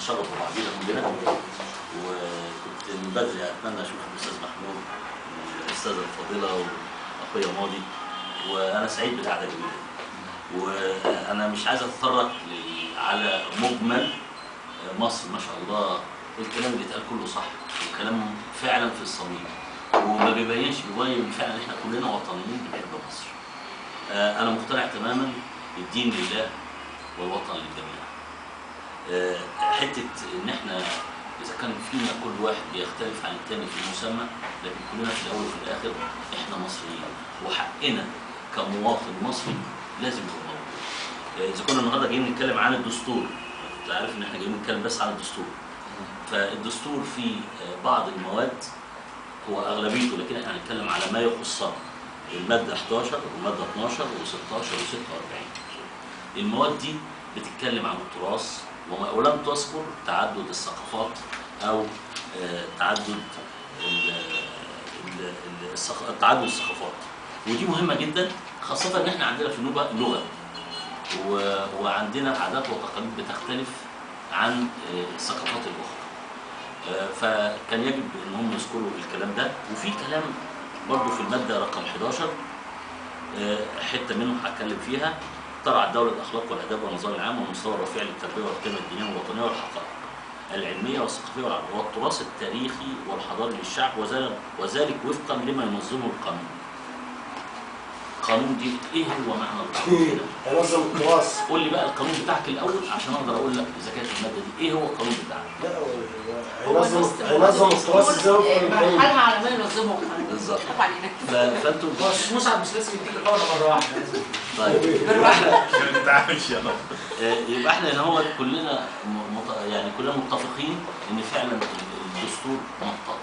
نتشرف ببعضينا كلنا، وكنت من بدري اتمنى اشوف الاستاذ محمود والاستاذه الفاضلة واخويا ماضي، وانا سعيد بالقعده الجميلة دي. وانا مش عايز اتطرق على مجمل مصر، ما شاء الله الكلام اللي اتقال كله صح، والكلام فعلا في الصميم، وما بيبينش، بيبين فعلا احنا كلنا وطنيين بنحب مصر. انا مقتنع تماما الدين لله والوطن للجميع. حتة ان احنا اذا كان فينا كل واحد بيختلف عن الثاني في المسمى، لكن كلنا في الاول وفي الاخر احنا مصريين، وحقنا كمواطن مصري لازم يكون موجود. اذا كنا النهارده جايين نتكلم عن الدستور، كنت عارف ان احنا جايين نتكلم بس عن الدستور. فالدستور فيه بعض المواد هو اغلبيته، لكن احنا هنتكلم على ما يخصنا، المادة 11 والمادة 12 و16 و46. المواد دي بتتكلم عن التراث ولم تذكر تعدد الثقافات او تعدد تعدد الثقافات، ودي مهمة جدا، خاصة ان احنا عندنا في النوبة لغة وعندنا عادات وتقاليد بتختلف عن الثقافات الاخرى. فكان يجب ان هم يذكروا الكلام ده. وفي كلام برضو في المادة رقم 11 حتة منه هتكلم فيها، ترعى الدولة الاخلاق والاداب والنظام العام والمستوى الرفيع للتربية والقيم الدينية والوطنيه والحقائق العلمية والثقافية والتراث التاريخي والحضاري للشعب، وذلك وفقا لما ينظمه القانون. القانون دي ايه هو معنى القانون هنا؟ ينظم التراث. قول لي بقى القانون بتاعك الاول عشان اقدر اقول لك اذا كانت المادة دي ايه هو القانون بتاعك. لا هو هينظم التراث ازاي وفقا للقانون؟ حالها على ما ينظمه القانون بالظبط. فانتوا مسعد مش لازم يديك الحقنة مرة واحدة. طيب نتعايش يلا. يبقى احنا هنا هو كلنا يعني كلنا متفقين ان فعلا الدستور مطاط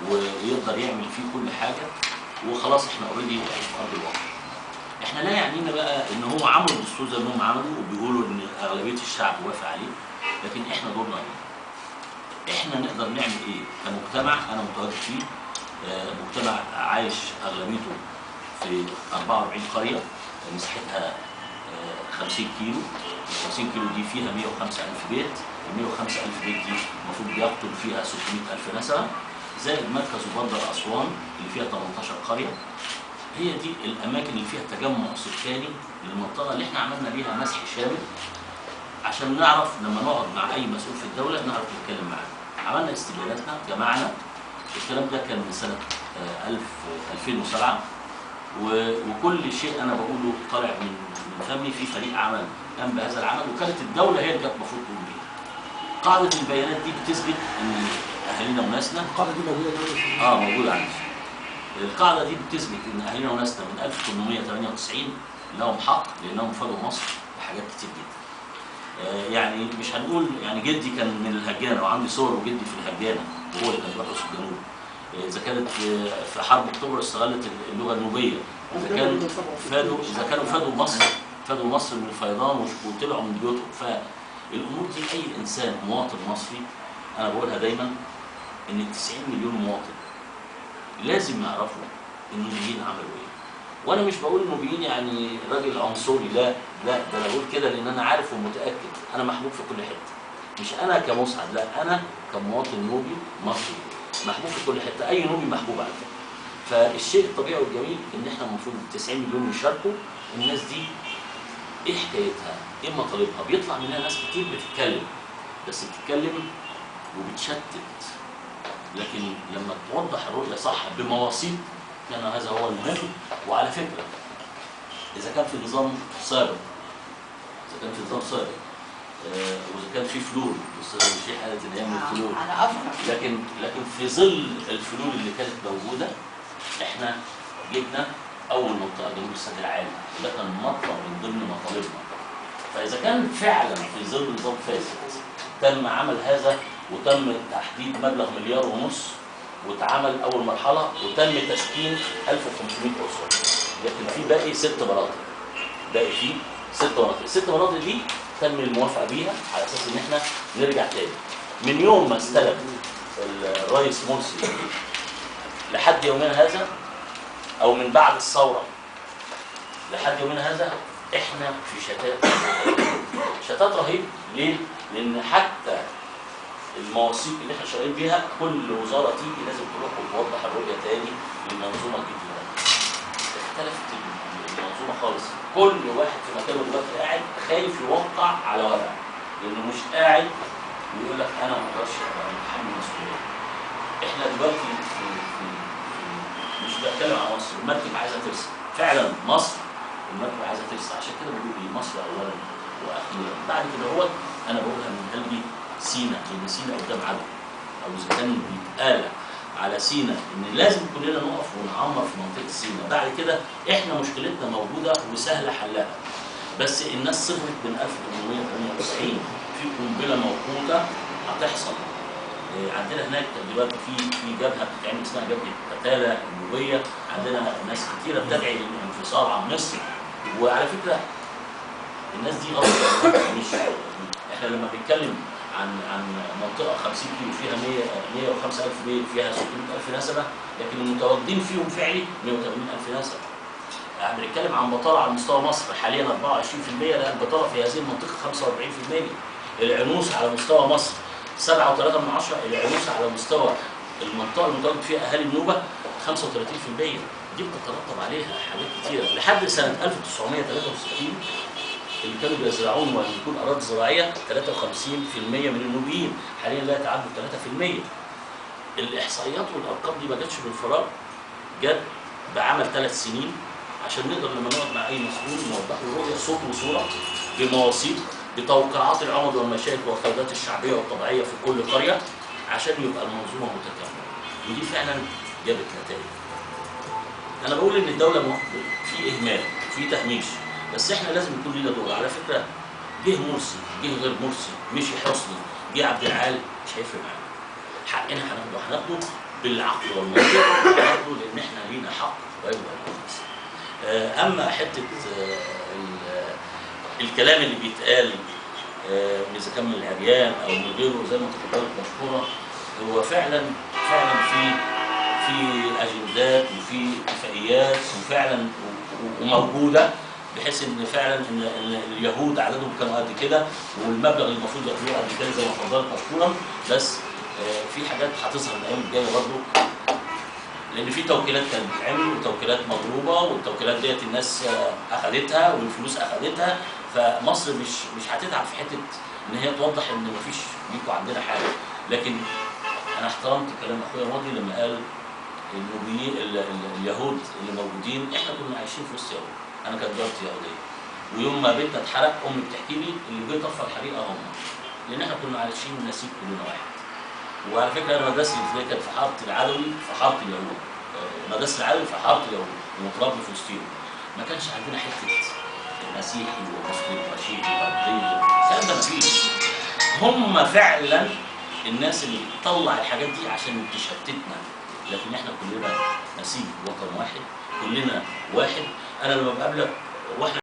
ويقدر يعمل فيه كل حاجة، وخلاص احنا already في ارض الواقع. احنا لا يعنينا بقى ان هو عملوا الدستور زي ما هم عملوا وبيقولوا ان اغلبية الشعب وافق عليه، لكن احنا دورنا ايه؟ احنا نقدر نعمل ايه كمجتمع انا متواجد فيه، مجتمع عايش اغلبيته في 44 قرية مساحتها 50 كيلو، ال 50 كيلو دي فيها 105,000 بيت، ال 105,000 بيت دي المفروض بيقطن فيها 600,000 نسمه، زائد مركز وبندر اسوان اللي فيها 18 قرية. هي دي الاماكن اللي فيها تجمع سكاني للمنطقة اللي احنا عملنا ليها مسح شامل عشان نعرف لما نقعد مع اي مسؤول في الدولة نعرف نتكلم معاه. عملنا استبياناتنا، جمعنا الكلام ده كان من سنة 2007، وكل شيء انا بقوله طالع من فمي. في فريق عمل قام بهذا العمل، وكانت الدولة هي اللي كانت المفروض تقوم بيه. قاعدة البيانات دي بتثبت ان اهالينا وناسنا، القاعدة دي موجودة دلوقتي؟ موجودة عندي. القاعدة دي بتثبت ان اهالينا وناسنا من 1898 لهم حق، لانهم فادوا مصر بحاجات كتير جدا. يعني مش هنقول يعني جدي كان من الهجانه، وعندي صور وجدي في الهجانه وهو اللي كان بيحرس الجنوب. اذا كانت في حرب اكتوبر استغلت اللغة النوبيه، اذا كان فادوا، اذا كانوا فادوا مصر، فادوا مصر من الفيضان وطلعوا من بيوتهم. فالامور دي اي انسان مواطن مصري، انا بقولها دايما ان 90 مليون مواطن لازم يعرفوا النوبيين عملوا ايه. وانا مش بقول النوبيين يعني راجل عنصري، لا لا، ده انا بقول كده لان انا عارف ومتاكد انا محبوب في كل حتة. مش انا كمسعد، لا انا كمواطن نوبي مصري محبوب في كل حتة، اي نوبي محبوب على فكرة. فالشيء الطبيعي والجميل ان احنا المفروض 90 مليون يشاركوا. الناس دي ايه حكايتها؟ ايه مطالبها؟ بيطلع منها ناس كتير بتتكلم، بس بتتكلم وبتشتت، لكن لما توضح الرؤية صح بمواثيق كان هذا هو المهم. وعلى فكرة اذا كان في نظام سابق، اذا كان في نظام سابق واذا كان في فلول، الاستاذة مشيح قالت ان هي من الفلول، انا افهم، لكن في ظل الفلول اللي كانت موجودة احنا جبنا اول منطقة جنوب السد العالي، وده كان مطلب من ضمن مطالبنا. فاذا كان فعلا في ظل نظام فاسد تم عمل هذا، وتم تحديد مبلغ 1.5 مليار، واتعمل اول مرحلة وتم تسكين 1500 اسره، لكن في باقي 6 مناطق، باقي في 6 مناطق، ال6 مناطق دي تم الموافقة بيها على اساس ان احنا نرجع تاني. من يوم ما استلم الرئيس مرسي لحد يومنا هذا، او من بعد الثورة لحد يومنا هذا، احنا في شتات، شتات رهيب. ليه؟ لان حتى المواثيق اللي احنا شغالين بيها كل وزارة تيجي لازم تروح وتوضح الرؤية تاني للمنظومة الجديدة. اختلفت المنظومة خالص، كل واحد في مكانه دلوقتي قاعد خايف يوقع على ورقة، لانه مش قاعد ويقول لك انا ما اقدرش ابقى متحمل مسؤولية. احنا دلوقتي في مش بتكلم عن مصر، المركب عايزه ترسى، فعلا مصر المركب عايزه ترسى، عشان كده بقول ايه مصر اولا واخيرا. بعد كده هو انا بقولها من قلبي سينا، لان سينا قدام عدو، او اذا كان بيتقال على سينا ان لازم كلنا نقف ونعمر في منطقة سينا. بعد كده احنا مشكلتنا موجودة وسهلة حلها، بس الناس صبرت من 1898 في قنبلة موقوته هتحصل. عندنا هناك دلوقتي في جبهة بتتعمل اسمها جبهة قتاله النوبيه، عندنا ناس كتيرة بتدعي للانفصال عن مصر. وعلى فكرة الناس دي غلط، مش احنا لما بنتكلم عن منطقة 50 كيلو فيها 105,000 بيت فيها 600,000 نسمه، لكن المتواجدين فيهم فعلي 180,000 نسمه. احنا بنتكلم عن بطاله على مستوى مصر حاليا 24%، لا البطالة في هذه المنطقة 45%. العنوسه على مستوى مصر 7.3، العنوسه على مستوى المنطقة المتواجد فيها اهالي النوبة 35%. دي بتترتب عليها حاجات كتيرة. لحد سنة 1963 اللي كانوا بيزرعون ويملكون اراضي زراعية 53% من النوبيين، حاليا لا يتعدوا 3%. الاحصائيات والارقام دي ما جاتش من فراغ، جت بعمل 3 سنين عشان نقدر لما نقعد مع اي مسؤول نوضح له الرؤية صوت وصوره بمواثيق بتوقيعات العمد والمشايخ والقيادات الشعبية والطبيعيه في كل قرية عشان يبقى المنظومة متكاملة. ودي فعلا جابت نتائج. انا بقول ان الدولة في اهمال، في تهميش، بس احنا لازم يكون لنا دور. على فكرة جه مرسي، جه غير مرسي، مشي حسني، جه عبد العال، مش هيفرق معانا. حقنا هناخده بالعقل والمنطق، هناخده لان احنا لينا حق ويجب ان نخلص. اما حتة الكلام اللي بيتقال اذا كان من العريان او من غيره زي ما تفضلت مشكورة، هو فعلا فعلا في اجندات وفي اتفاقيات وفعلا وموجودة، بحيث ان فعلا ان اليهود عددهم كانوا قد كده والمبلغ اللي المفروض ياخدوه قد كده زي ما اتفضلت مشكورا. بس في حاجات هتظهر الايام الجاية برضه، لان في توكيلات كانت بتتعمل وتوكيلات مضروبة، والتوكيلات ديت الناس اخذتها والفلوس اخذتها. فمصر مش هتتعب في حتة ان هي توضح ان مفيش ليكوا عندنا حاجة. لكن انا احترمت كلام اخويا ماضي لما قال النوبيين اليهود اللي موجودين، احنا كنا عايشين في وسط يهود، انا كانت جارتي يهودية، ويوم ما بيتنا اتحرق امي بتحكي لي اللي جه طفى الحريقه هم، لان احنا كنا عايشين نسيج كلنا واحد. وعلى فكرة انا مدرستي الابتدائية كانت في حارة العدوي في حارة اليهود، مدرسه العدوي في حارة اليهود ومتربي في وسطهم، ما كانش عندنا حتة مسيحي ومسلم وشيعي وقبطي، الكلام ده مفيش. هم فعلا الناس اللي بتطلع الحاجات دي عشان تشتتنا، لكن احنا كلنا نسيج وطن واحد، كلنا واحد. انا لما بقابلك واحنا